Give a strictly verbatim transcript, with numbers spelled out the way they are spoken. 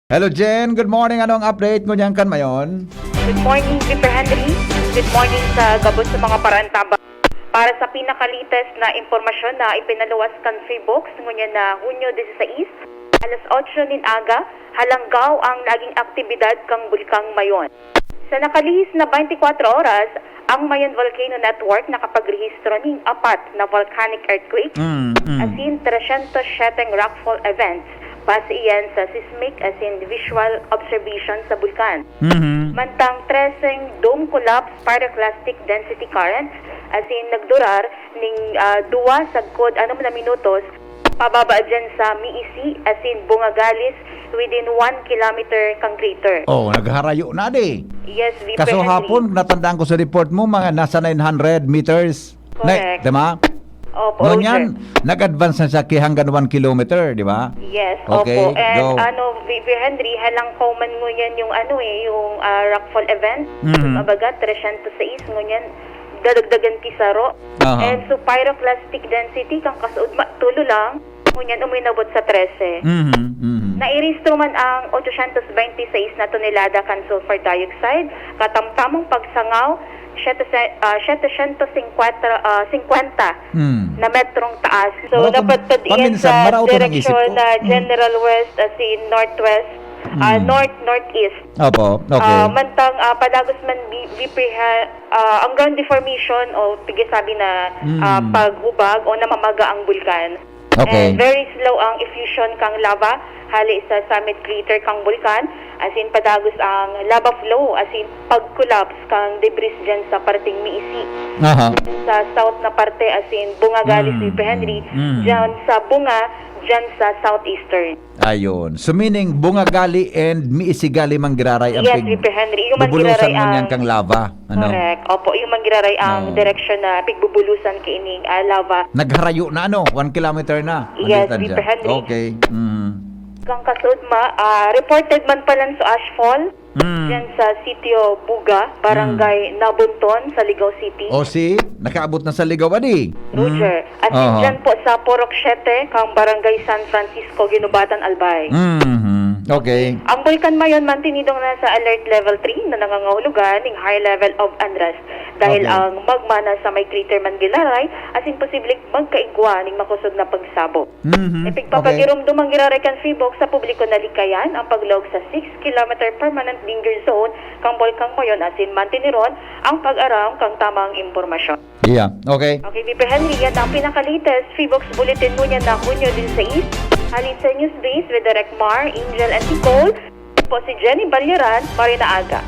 Hello, Jen. Good morning. Ano ang update ngunyan kan Mayon? Good morning, Viper Henry. Good morning sa gabos sa mga parantabang. Para sa pinaka-latest na impormasyon na ipinaluwas kan Phybox ngunyan na Hunyo dieciséis, alas otso nin aga, halanggaw ang naging aktibidad kan Bulkang Mayon. Sa nakalihis na twenty-four oras, ang Mayon Volcano Network nakapagrehistro ning apat na volcanic earthquake, Mm, mm. asin tresyentos siyete rockfall events. Base iyan sa seismic asin visual observation sa bulkan. Mhm. Mantang treseng dome collapse pyroclastic density currents, asin nagdurar ning, ah, duwa sagkod anom na minutos, pababa dyan sa Miisi, asin Bunga Galis, within one kilometer kang crater. Oh, nagharayo na di. Yes, Viper Kaso Henry. Hapon, natandaan ko sa report mo, mga nasa nine hundred meters. Correct. Tama? Opo, Ngunyan, Roger. nag-advance na siya ki hanggang one kilometer, di ba? Yes, Okay, opo. And go. Ano, Viper Henry, halangkaw man ngunyan yung ano eh, yung ah, rockfall event. Mhm. Kumbaga, tresyentos sais ngunyan, dadagdagan ki saro. Aha. And so, pyroclastic density, kang kasaudma, tulo lang, ngunyan uminabot sa trese. Mhm, mhm. Nairehistro man ang otosyentos bente sais na tonelada kan sulfur dioxide, katamtamang pagsangaw, siyete, ah, setecientos cincuenta, ah, cincuenta Hmm. na metrong taas. So, Maraw kung napadpad iyan paminsan, sa maraw kung direksyon naisip ko. na Hmm. general west, as in northwest, ah, Hmm. north-northeast. Opo, okay. Ah, mantang ah, padagos man bi- bipiha, ah, ang ground deformation o pigisabi na Hmm. ah, paghubag o namamaga ang bulkan. Okay. And very slow ang effusion kang lava hali sa summit crater kang bulkan, as in padagos ang lava flow, as in pag-collapse kang debris dyan sa parteng Miisi. Aha. Sa south na parte, as in Bunga Galis, Mm, Viper Henry, mm, mm. dyan sa Bunga, dyan sa southeastern. Ayun. So meaning, Bunga Gali and Miisi Gali man giraray ang Yes, pig- Viper Henry. Yung man bubulusan giraray ngunyan ang kang lava. Ano? Correct. Opo, yung man giraray ang Oo. direksyon na pigbubulusan kaining ah, lava. Nagharayo na ano, one kilometer na ang Yes, distansya. Viper Henry. Okay. Mm. Kang kasaudma, ah, reported man palan sa ashfall Mm. dyan sa Sitio Buga, Barangay Nabunton, sa Ligao City. O si, nakaabot na sa Ligao, adi. Roger. Mm. At Aha. dyan po sa Purok Siete, kang Barangay San Francisco, Guinobatan, Albay. Mhm. Okay. Ang Bulkan Mayon mantinidong nasa alert level three na nangangahulugan ning high level of unrest dahil Okay. ang magma nasa may crater man giraray, as in posibleng magkaigwa ning makosog na pagsabog. Mhm. Ipigpapagirumdom ang giraray kan Phybox sa publiko na likayan ang paglaog sa six kilometer permanent danger zone kang Bulkang Mayon, as in mantiniron ang pag-aram kang tamang impormasyon. Yeah, okay. Okay, Viper Henry, yan ang pinaka-latest Phybox Bulletin ngunyan na Hunyo dieciséis. Hali sa News Base with Direk Mar, Angel, and Nicole. Po si Jenny Balyaran, Marina Aga.